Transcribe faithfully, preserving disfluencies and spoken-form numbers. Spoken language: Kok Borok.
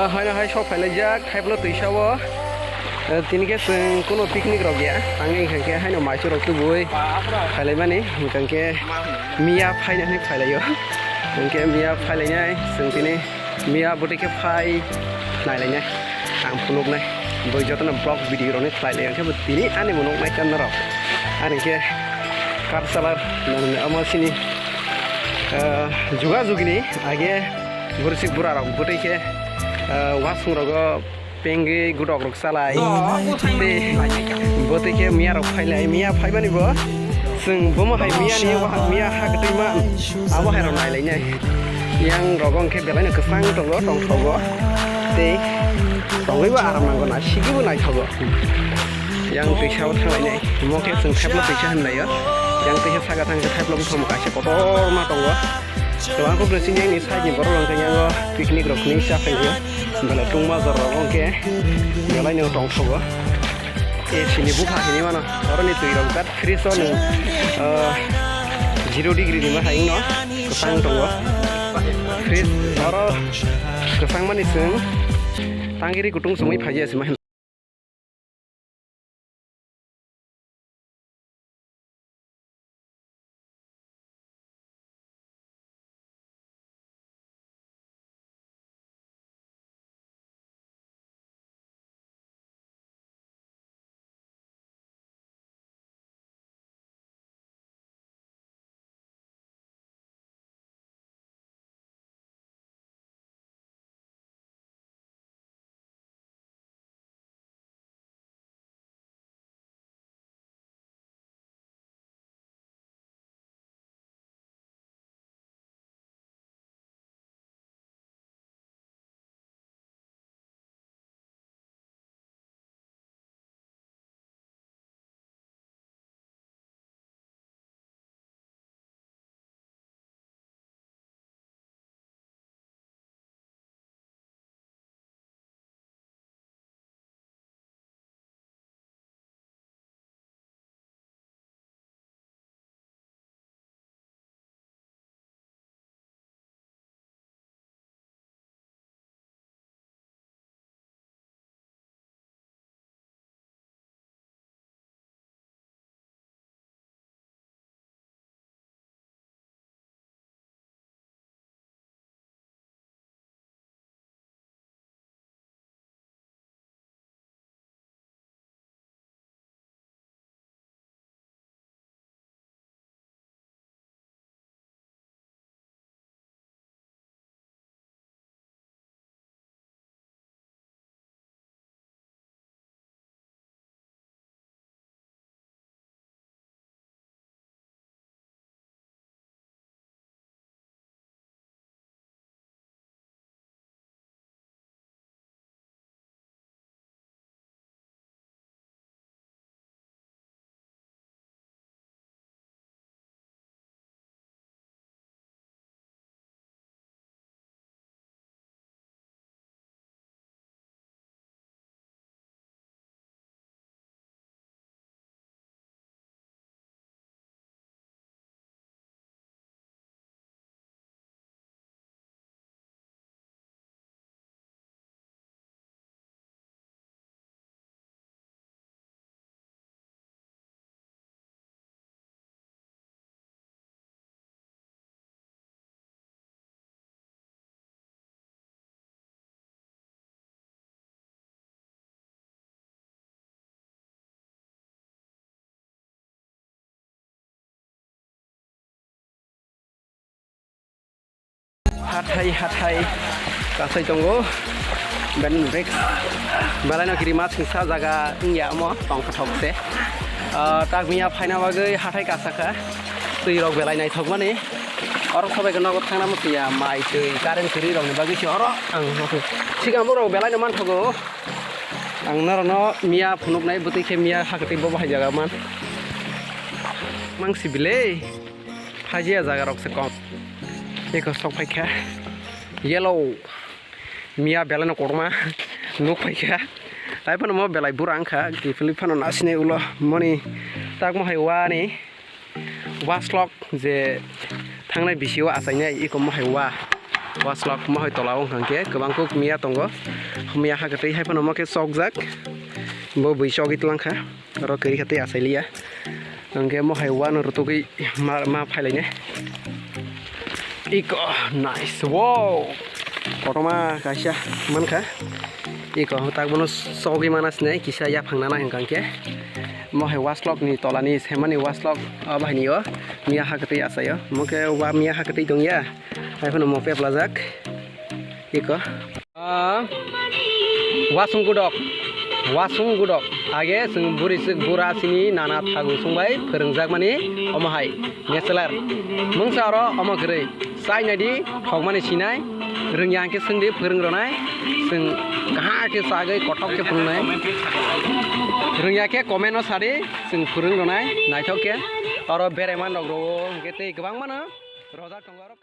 Haino hai sok phailaijak, hai phano twisa o. Eh, tini khe chwng kuno picnic rok ya. Ang wngkha khe haino maichwrok tubui phailaimani. Hwnkha khe miya phaina hinwi phailaio. Hwnkhe miya phailainai chwng tini miya bwtwi khe phai nailainai. Ang phunuknai. Bo jotono vlog video rokni khlailai. Hwnkhe bo tini ani bo nuknai khe norok. Ani khe car salar nang omo sini, eh, juga jugini age. Borsi bura rok bwtwi khe, ah, wasung rogo pengwi gutok rok salai. Tei bwtwi khe miya rok phailai, miya phaimani bo chwng bomo hai miya ni, miya ha kwtwi man, abo hai rok nailainai. Yang rogo hwnkhe belai no kwchang tongo, tongthogo. Tei tongwi bo aram nango na, sigwi bo naithogo. Yang twisa o thanglainai, omo khe chwng theplo twisa hinlaio. Yang twisa saka thang khe theplo buphang kaisa kotorma tongo. Kwbang kok rwsing yang ni side ni borok rok hwnkhe yang o picnic rok hinwi cha phaio. Belai tungma jora rok hwnkhe belai no tongthogo. A C ni bupha hinwi mano. Oro ni twi rok birat fresh o nwng, ah, zero degree ni ma hai wngno kwchang tongo. Fresh oro kwchang mani chwng tangiri kutung chumui phaiya se ma. Hathai, hathai kasai tongo. Ben break. Belai no kirima singsa jaga wngya omo tongkha thok se. Ah, tak miya phaina bagwi hathai kasakha. Twi rok belai naithok mani. Oro sobai khe nogo thangna muchungya mai twi current kwrwi rokni bagwi se oro ang sikang borok belai no manthogo. Ang norokno miya phunuknai bwtwi khe miya hakhe tei bobo hai jaga man. Mang sibile. Phajiya jaga rok se kom. Eko sok phaikha. Yellow. Miya belai no kotorma. Nuk phaikha. Tai phano mo belai bura wngkha. Kiphilwi phano nasinai ulo. Moni tak mo hai wani. Wa slok je thangnai bisi o achainai eko mo hai wa. Waslok mohai tola wng kha hwnkhe kwbang kuk miya tongo. Miya ha kwtwi hai phano omo khe chokjak. Bo bui chogwi tlang kha. Oro kwrwi kha tei achailiya. Hwnkhe mohai uano rutugwi ma, ma phailainai. Iko, nice. Wow. Kotorma kaisa mankha. Iko tak bono chogwi mana sinai kisa yaphang nana hwnkha hwnkhe. Mohai waslok ni tola ni semani waslok o bahai ni o miya ha kwtwi achaio. Omo khe wa miya ha kwtwi tongya. Hai phano mo peplajak. Iko. Ah, wasung gudok, wasung gudok. Age chwng buri chwk bura chini nana thagu sung bai phwrwngjak mani omo hai natural. Mungsa oro omo kwrwi chai nai di, thok mani sinai, rwngya hwnkhe swng di phwrwng rwnai, chwng kaha khe chagwi kothok khe phwrwngnai. Rwngya khe comment o sadi, chwng phwrwng rwnai naithok khe. Oro berai man rok rwo hwnkhe tei kwbang mano rojak tongo oro.